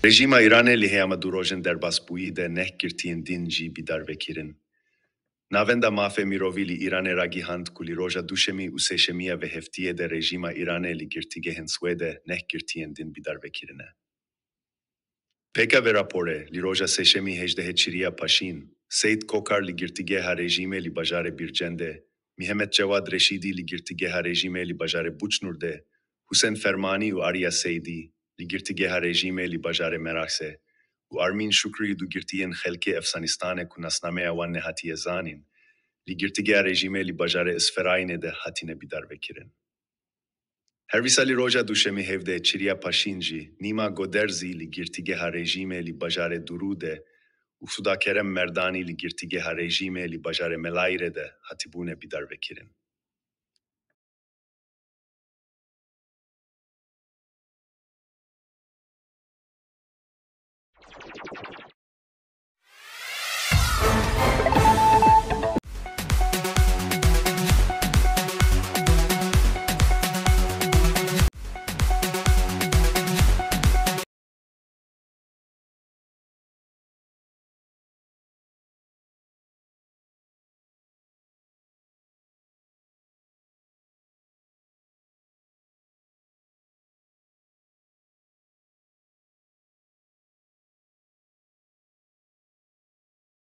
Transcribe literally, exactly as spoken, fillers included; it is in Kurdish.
Rejîma Îranê li heyama du rojên derbasbûyî de neh girtiyên din jî bî darvekirin. Navenda Mafê Mirovî li Îranê ragihand ku li roja Duşemî û Sêşemî ya vê heftiyê de rejîma Îranê li girtîgehên Swêdê neh girtiyên din bî darvekirine. Pêka vê raporê, li roja Sêşemî hejdehê Çiriya Paşîn, Seyîd Kokar li girtîgeha rejîmê li bajarê Bîrcendê, Mihemed Cewad Reşîdî li girtîgeha rejîmê li bajarê Buçnûrdê, Husên Fermanî û Arya Seydî li girtîgeha rejîmê li bajarê Meraxsê û Armîn Şukrî du girtiyên xelkê Efsanistanê ku nasnameya wan nehatiye zanîn, li girtîgeha rejîmê li bajarê Isferaynê de hatine bîdarvekirin. Her wisa li roja Duşemî hevdeh Çiriya Paşîn jî Nîma Goderzî li girtîgeha rejîmê li bajarê Dûrû de û Suda Kerem Merdanî li girtîgeha rejîmê li bajarê Melayirê de hatibûne bîdarvekirin.